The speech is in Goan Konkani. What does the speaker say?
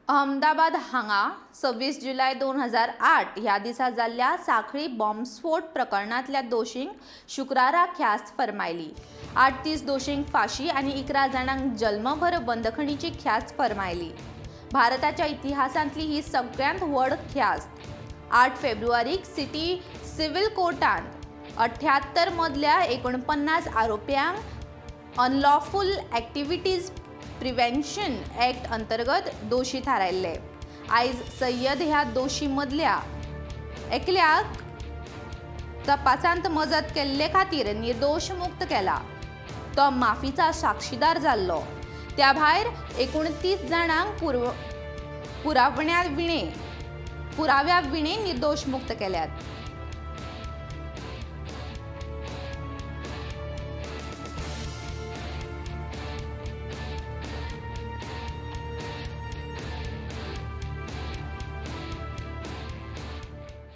अहमदाबाद हांगा 26 जुलय 2008 ह्या दिसा जाल्ल्या सांखळी बॉम्बस्फोट प्रकरणांतल्या दोशींक शुक्रारा ख्यास्त फर्मायली. 38 दोशींक फाशी आनी 11 जाणांक जल्मभर बंदखणीची ख्यास्त फर्मायली. भारताच्या इतिहासांतली ही सगळ्यांत व्हड ख्यास्त. 8 फेब्रुवारीक सिटी सिव्हिल कोर्टांत 78 मदल्या 49 आरोप्यांक अनलॉफूल ॲक्टिव्हिटीज प्रिव्हेन्शन ॲक्ट अंतर्गत दोशी थारायल्ले. आयज सय्यद ह्या दोशी मदल्या एकल्याक तपासांत मजत केल्ले खातीर निर्दोश मुक्त केला. तो माफीचा साक्षीदार जाल्लो. त्या भायर 29 जाणांक पुराव्या विणे निर्दोश मुक्त केल्यात.